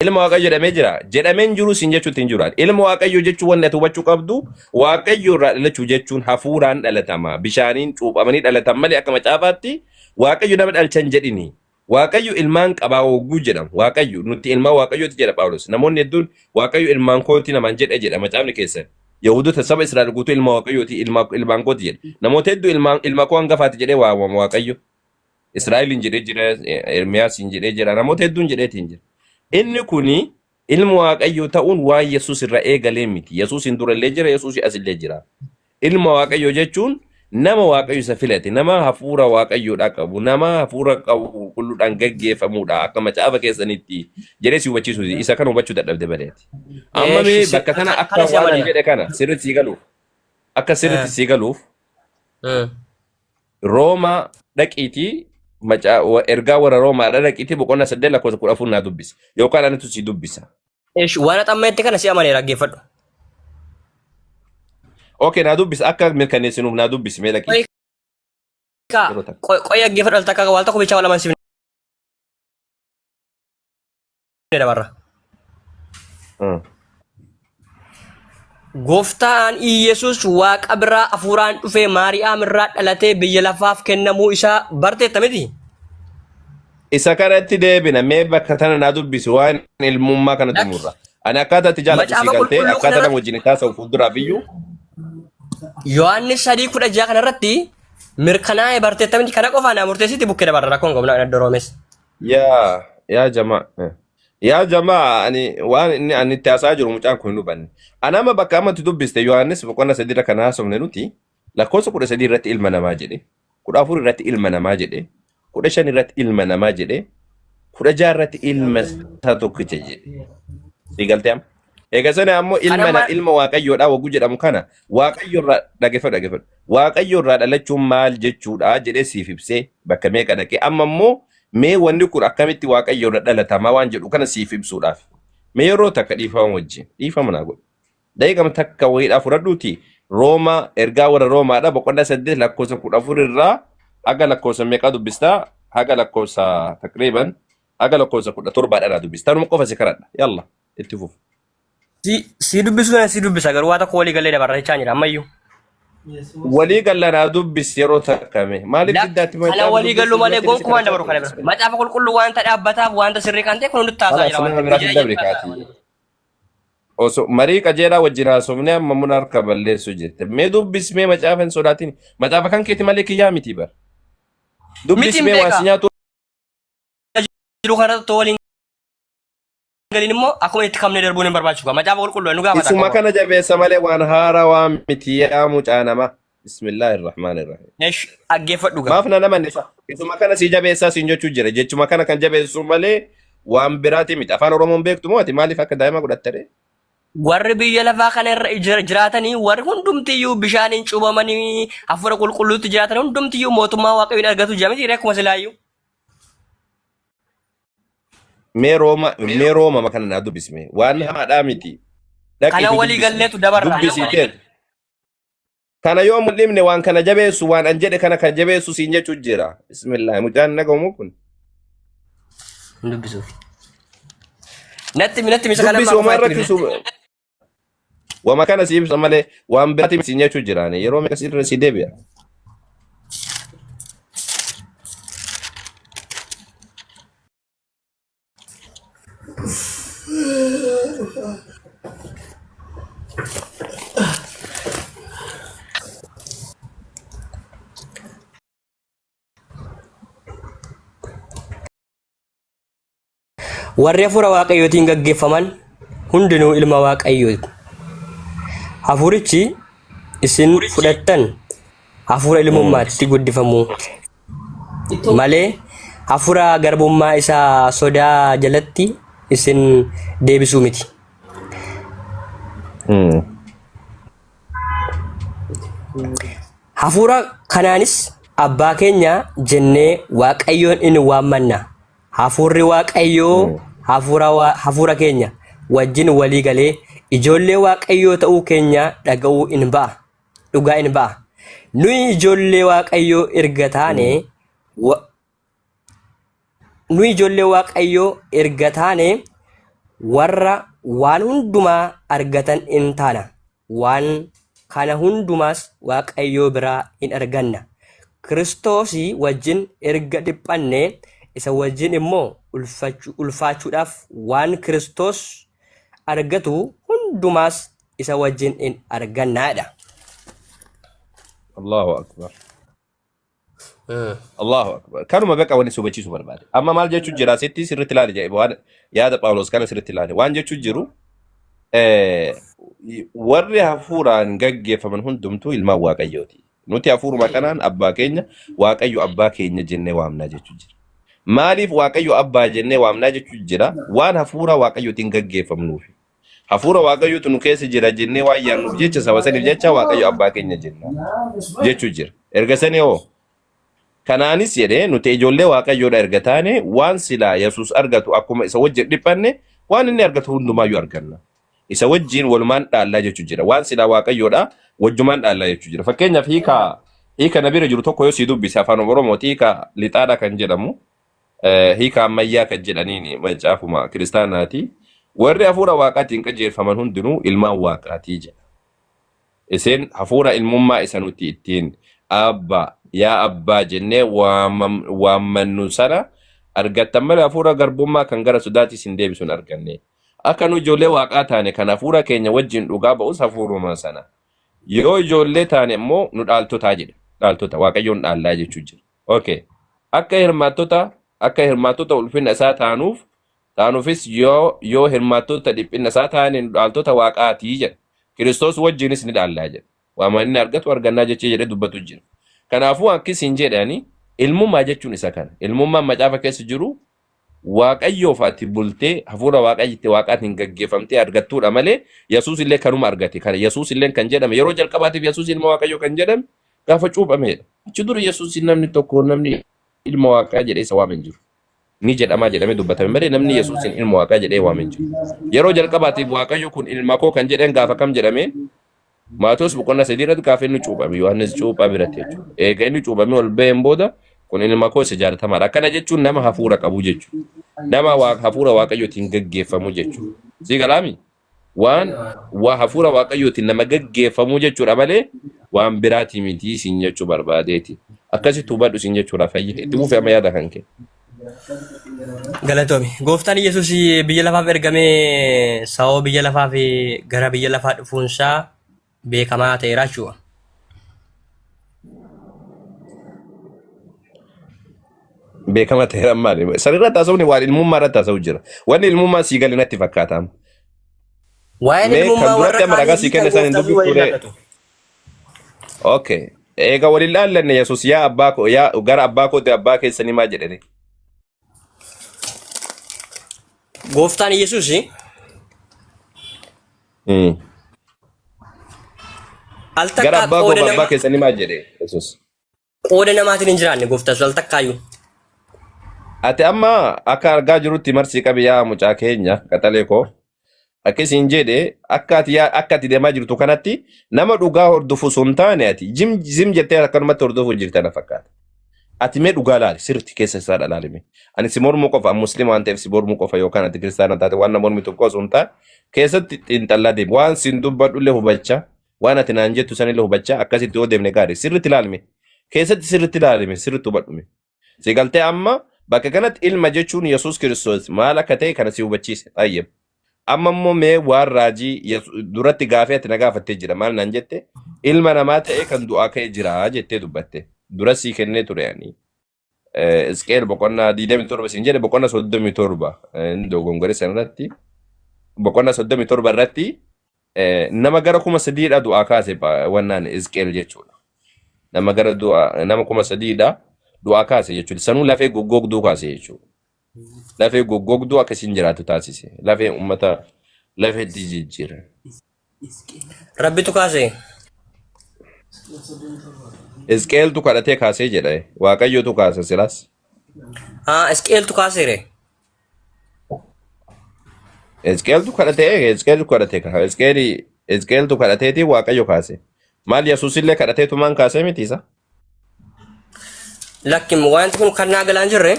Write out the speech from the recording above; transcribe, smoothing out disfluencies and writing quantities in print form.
Ilma Waaqayyo jedhamee jira. Jedhamee hin jiru siin jechuutti hin jiru. Ilma Waaqayyo jechuun wanni ati hubachuu qabdu Waaqayyo irraa dhalachuu jechuun hafuuraan dhalatama. Bishaaniin cuuphamanii dhalatan malee akka macaafaatti Waaqayyo nama dhalcha hin jedhini. Waaqayyo ilmaan qabaa hogguu jedhamu. Waaqayyo nuti ilmaan Waaqayyooti jedha Phaawulos. Namoonni hedduun Waaqayyo ilmaan kooti namaan jedha jedha macaafni keessan. Yahudoota saba Israa'el guutuu ilma Waaqayyooti ilmaan kooti jedha. Namoota hedduu ilma koo hangafaati jedhee waamama Waaqayyo. Israa'eliin jedhee jira, Ermiyaasiin jedhee jira, namoota hedduun jedheetiin jira. Inni kuni ilma Waaqayyoo ta'uun waan Yesuus irra eegalee miti. Yesuusiin dura illee jira, Yesuus asillee jira. Ilma Waaqayyoo jechuun nama Waaqayyo isa filate, nama hafuura Waaqayyoodhaa qabu, nama hafuura qabu qulqulluudhaan gaggeeffamuudha akka macaafa keessanitti jedhee si hubachiisu isa kana hubachuu dadhabde maleeti. Amma mee bakka kana akka Kana si waan ani amaneera. jedhe kana sirriitti sii galuuf akka sirriitti sii galuuf Roomaa dhaqiitii ergaa warra Roomaadha dhaqiitii boqonnaa 8 lakkoofsa 14 naa dubbisi. Yookaan anitu si dubbisa. Esh waan axammeetti kana si amaneera dhaggeeffadhu. Okay, naa dubbisi akka mirkaneessinuuf naa dubbisi mee Qoy dhaqiitii. kaa Yeroo takka. qoy dhaggeeffadhu al takka waal tokko bichaa wal amansiifne dabarra. Gooftaan Iyyasuus Waaqa biraa hafuuraan dhufee Maariyaam irraa dhalatee biyya lafaaf kennamuu isaa barteetta miti? Isa kanatti deebina mee bakka tana naa dubbisi waan ilmummaa kana Lakki. xumurra. Ani akkaataa itti jaalladhu sii Macaafa galtee qulqulluu akkaataa nama kanarratti wajjin taasa'u fuulduraaf iyyuu Yohaannis 3:16 kanarratti mirkanaa'e barteetta miti kana qofaa naa murteessiti bukkee dabarra rakkoon qabna doroomes. Yaa yaa jamaa yaa jamaa ani waan inni ani itti haasa'aa jiru mucaan kun hin hubanne. Ani amma bakka amma itti dubbiste Yohaannis boqonnaa 3 irra kan haasofne nuti lakkoofsa 13 irratti ilma namaa jedhe 14 irratti ilma namaa jedhe 15 irratti ilma namaa jedhe 16 irratti ilma isaa tokkicha jedhe. Sii galtee amma? Egaa sana ammoo Kan ilma amma ilma waaqayyoodhaa wagguu jedhamu kana waaqayyo irraa dhaggeeffadhu dhaggeeffadhu. Waaqayyo irraa dhalachuun maal jechuudha jedhee siif ibsee bakka meeqa dhaqee amma immoo mee wanni kun akkamitti waaqayyo irra dhalatamaa waan jedhu kana siif ibsuudhaaf. Mee yeroo takka dhiifama wajjin dhiifama naa godhi. Daqiiqama takka wayiidhaa fudhadhuuti Roomaa ergaa warra Roomaadha boqonnaa 8 lakkoofsa 14 irraa haga lakkoofsa meeqaa dubbistaa haga lakkoofsa taqriiban haga lakkoofsa 17 dha dubbistaa. Tanuma qofa si kadhadha. Yalla itti fufu. Si dubbisuu sana si dubbisa garuu waa tokko walii galee dabarra jechaa jira ammayyuu. Walii gallanaa dubbisi yeroo takkame. Maaliif Lakki diddaatti kana macaafa walii gallu dubbisuu malee irratti si gonkumaa hin kadhachaa dabaru kana turte. bira. Macaafa qulqulluu wanta dhaabbataaf wanta sirrii kan ta'e kun nutti haasaa Kalaas jira waan nama ta'eef. biraatti Biyya dabri ijatti haasaa kaati. Osoo marii qajeelaa wajjin haasofnee amma muna harka balleessuu jirte. Mee dubbis mee macaafa hin sodaatin. Macaafa kan keeti malee kiyyaa miti bar. Dubbis Miti hin mee waan beeka. si nyaatu Jiru kanarratti waliin galiin immoo akkuma itti kamnee darbuun hin barbaachisu. Macaafa qulqulluu nu gaafata Isuma akka kana jabeessa malee waan haaraa waan miti yaa mucaa namaa. Bismillaahi rahmaani rahiim. Esh dhaggeeffadhu gaa. Maaf na namanne isa? Isuma kana si jabeessaa siin jechuu jira. Jechuma kana kan jabeessu malee waan biraati miti. Afaan Oromoon beektu moo ati maaliif akka daa'ima godhatte ree? Warri biyya lafaa kana irra jiraatanii warri hundumtiyyuu bishaaniin cuubamanii hafuura qulqulluutti jiraatan hundumtiyyuu mootummaa waaqayyoon argatu jedhamti akkuma silaayyuu. Mee Rooma mee Rooma kana naa dubbisme. Waan hamaadhaa miti. Kana Dhaqiitu walii dubbisme. galleetu dabarra. Dubbisiiteen. Kana yoo mul'ifne waan kana jabeessu waan an jedhe kana kan jabeessu siin jechuu jira. Bismillah mucaan nagamu kun. Hin dubbisuuf. Natti misa kana Dubbisi ammaa homaa qofaa itti rakkisu. Wama kana si ibsa malee waan biraatti siin jechuu jiraani. Yeroo meeqa sirra si deebi'a. Warri hafuura Waaqayyootiin gaggeeffaman hundinuu ilma Waaqayyooti. Hafuurichi isin fudhattan hafuura ilmummaatti guddifamuu malee hafuura garbummaa isaa sodaa jalatti isin deebisuu miti. Hafuura kanaanis abbaa keenya jennee Waaqayyoon in waammanna. Hafuurri Waaqayyoo hafuura keenya wajjin walii galee ijoollee Waaqayyoo ta'uu keenya dhaga'uu in ba'a. Dhugaa in ba'a. Nuyi ijoollee Waaqayyoo erga taane nuyi ijoollee Waaqayyoo erga taane warra waan hundumaa argatan in taana. Waan kana hundumaas Waaqayyoo biraa in arganna. Kiristoosii wajjin erga dhiphannee, isa wajjin immoo ulfaachuudhaaf waan Kiristoos argatu hundumaas isa wajjin in arganna jedha. Allahu akbar. Allahu akbar. Kanuma beqa wanni si hubachiisuu barbaade. Amma maal jechuu jira asitti sirriitti ilaali jedhe waan yaada Phaawulos kana sirriitti ilaali. Waan jechuu jiru warri hafuuraan gaggeeffaman hundumtuu ilmaan Waaqayyooti. Nuti hafuuruma kanaan abbaa keenya Waaqayyo abbaa keenya jennee waamnaa jechuu jira. Maaliif Waaqayyo abbaa jennee waamnaa jechuu jira? Waan hafuura Waaqayyootiin gaggeeffamnuufi. Hafuura Waaqayyootu nu keessa jira jennee waan yaadnuuf jecha saba saniif jecha Waaqayyo abbaa keenya jenna jechuu jira. Erga sanii hoo kanaanis jedhee nuti ijoollee Waaqayyoodha erga taane waan silaa Yesuus argatu akkuma isa wajjin dhiphanne waan inni argatu hundumaayyuu arganna. Isa wajjin walumaan dhaallaa jechuu jira. Waan silaa Waaqayyoodha wajjumaan dhaallaa jechuu jira. Fakkeenyaaf hiika hiika na bira jiru tokko yoo sii dubbise afaan Oromooti hiika lixaadha kan jedhamu hiika ammayyaa kan jedhaniin macaafuma kiristaanaati. Warri hafuura waaqaatiin qajeelfaman hundinuu ilmaan waaqaatii jedha. Isin hafuura ilmummaa isa nuti ittiin Abba, yaa abbaa jennee waammannu sana argattan malee hafuura garbummaa kan gara sodaatti isin deebisu hin arganne. Akka nu ijoollee waaqaa taane kan hafuura keenya wajjin dhugaa ba'us hafuuruma sana. Yoo ijoollee taane immoo nu dhaaltotaa jedha. Dhaaltota Waaqayyoon dhaallaa jechuu jira. Okay. Akka hirmaattota ulfina isaa taanuufis yoo hirmaattota dhiphina isaa taane nu dhaaltota waaqaatii jedha. Kiristoos wajjinis ni dhaallaa jedha. Waama inni argatu argannaa jechee jedhee dubbatu jira. Kanaafuu akkasiin jedhani ilmummaa jechuun isa kana. Ilmummaan macaafa keessa jiru Waaqayyoof ati bultee hafuura waaqayyitti waaqaatiin gaggeeffamtee argattuudha malee Yesuus illee kanuma argate. Kana Yesuus illee kan jedhame yeroo jalqabaatiif Yesuus ilma Waaqayyoo kan jedhame gaafa cuuphameedha. Achi dura Yesuus namni tokko namni ilma waaqaa jedhee isa waame hin jiru. Ni jedhamaa jedhamee dubbatame malee namni Yesuusin ilma waaqaa jedhee waame hin jiru. Yeroo jalqabaatiif Waaqayyo kun ilma koo kan jedheen gaafa kam jedhamee Maatewos boqonnaa 3 irratti gaafa inni cuuphame Yohaannis cuuphaa biratti jechuudha. Eega inni cuuphamee ol ba'een booda kun ilma koo isa jaalatamaadha. Akkana jechuun nama hafuura qabu jechuudha. Nama hafuura Waaqayyootiin gaggeeffamu jechuudha. Sii galaami? Waan waa hafuura Waaqayyootiin nama gaggeeffamu jechuudha malee waan biraatii miti siin jechuu barbaadeeti. Akkasitti hubadhu siin jechuudha fayyi. Itti fufi amma yaada kan kee. Galatoomi. Gooftaan Yesuus biyya lafaaf ergamee sababa biyya lafaaf gara biyya lafaa dhufuunsaa beekamaa ta'eera jechuudha. Beekama ta'eera maali? San irratti haasa'uun waan ilmummaa irratti haasa'u jira. Wanni ilmummaa sii gale natti fakkaata. Waa'een Mee kan ilmummaa warra duratti amma ragaa kaanii sii fi kan kenne san hin gooftaa waliin dubbiftu ree? ilaallatu. Okay. Eega waliin laallanne Yesuus yaa abbaa koo yaa gara abbaa kootti abbaa keessanii maa jedhani? Gooftaan Yesuus al Gara takkaa abbaa koo qooda abbaa nama keessanii maa jedhe Yesuus? qooda namaatiin hin jiraanne gooftaan Yesuus al takkaayyuu. Ati amma akka argaa jirutti marsii qabi yaa mucaa keenya qaxalee koo. Akka isin jedhe akka ati deemaa jirtu kanatti nama dhugaa hordofu osoo hin taane ati jim zim jettee akkanumatti hordofuu jirta na fakkaata. Ati mee dhugaa laali sirriitti keessa isaa dhalaali mee. Ani si mormuu qofa ani musliima waan ta'eef si mormuu qofa yookaan ati kiristaana taate waan na mormitu qofa osoo hin taane keessatti xiinxallaa deemi. Waan sin dubbadhullee hubachaa waan ati naan jettu sanillee hubachaa akkasitti yoo deemne gaarii sirriitti ilaalime. Keessatti sirriitti ilaalime sirriitti hubadhume. Si galtee amma bakka kanatti ilma jechuun Yesuus Kiristoos maal akka ta'e kana si hubachiise. Xayyib. Amma immoo mee waan raajii duratti gaafii ati na gaafattee jira maal naan jette ilma namaa ta'e kan du'aa ka'e jira jettee dubbatte. Dura sii kennee ture ani. Isqeel boqonnaa 27 siin jedhe boqonnaa 37 inni dogongore sanarratti boqonnaa 37 irratti nama gara 3000dha du'aa kaase wannaan Isqeel jechuudha. Nama gara du'a nama 3000dha du'aa kaase jechuudha. Sanuu lafee goggogduu kaase jechuudha. Lafee goggogduu akka isin jiraattu taasise. Lafee uummata lafeetti jijjiira. Rabbitu kaase. Isqeeltu kadhatee kaasee jedha. Waaqayyotu kaase silaas. Ah, Isqeeltu kaaseere. Isqeeltu kadhatee Isqeeltu kadhatee kaase. Isqeeli Isqeeltu kadhateeti Waaqayyo kaase. Maal Yesuusillee kadhateetumaan kaasee miti isa? Lakki wanti kun kan naa galaan jirre.